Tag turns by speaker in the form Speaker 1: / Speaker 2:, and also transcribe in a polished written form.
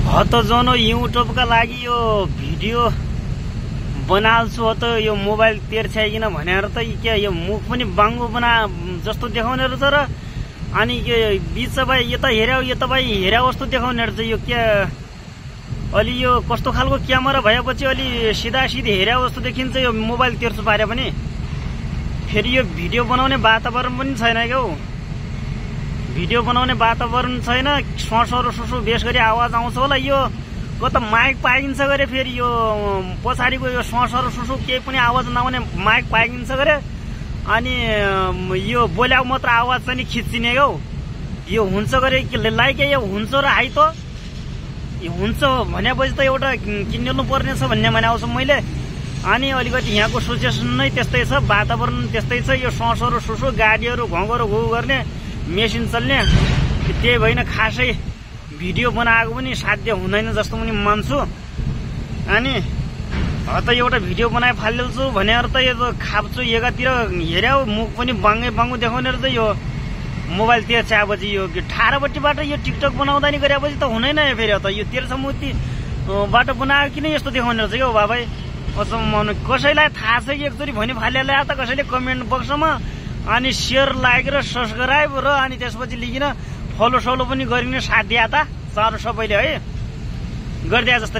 Speaker 1: त जनो युट्युबका लागि यो भिडियो बनाल्छु हो त यो मोबाइल तेर्छ्याइकिन भनेर त के यो मुख पनि बाङ्गो बना जस्तो देखाउने रहेछ र अनि यो बिच भाइ यता हेर्याउ यता भाइ हेर्याउ जस्तो देखाउने रहेछ यो के अलि यो कस्तो खालको क्यामेरा भएपछि अलि सिधा सिधी हेर्याउ जस्तो देखिन्छ यो मोबाइल तेर्छु पारे पनि फेरि यो भिडियो बनाउने वातावरण पनि छैन क्या हौ भिडियो बनाउने वातावरण छैन सरसरो सुसु बेस गरी आवाज आउँछ होला यो कता माइक पाइन्छ गरे फेरि यो पछाडिको यो सरसरो सुसु केही पनि आवाज नआउने माइक पाइन्छ गरे अनि यो बोल्याउ मात्र आवाज चाहिँ खिच्चिने क्या हौ यो हुन्छ गरे लाइक यो हुन्छ र हाइ त यो हुन्छ भनेपछि त एउटा किन्नु पर्ने छ भन्ने भने आउँछु मैले अनि अलिकति यहाँको सिचुएसन नै त्यस्तै छ वातावरण त्यस्तै छ यो सरसरो सुसु गाडीहरू घोगरो घु गर्ने मेसिन चल्ने त्यही भएन खासै भिडियो बनाएको पनि साध्य हुँदैन जस्तो पनि मान्छु अनि त एउटा भिडियो बनाए फालिदिन्छु भनेर त यो खाप्छु एकातिर हेर्याउ मुख पनि बाङ्गै बाङ्गो देखाउने रहेछ यो मोबाइल तेर्छ्याएपछि यो ठारापट्टिबाट यो टिकटक बनाउँदा नि गरेपछि त हुँदैन यो फेरि त यो तेर्छमुतीबाट बनाएको किन यस्तो देखाउने रहेछ क्या बाबाई कसैलाई थाहा छ कि एकचोटि भनी फालिहाल्यो त कसैले कमेन्ट बक्समा अनि सेयर लाइक र सब्सक्राइब र अनि त्यसपछि लिकिन फलो सलो पनि गरिने साथ दिए त चारो सबैले है गरिदिए जस्तो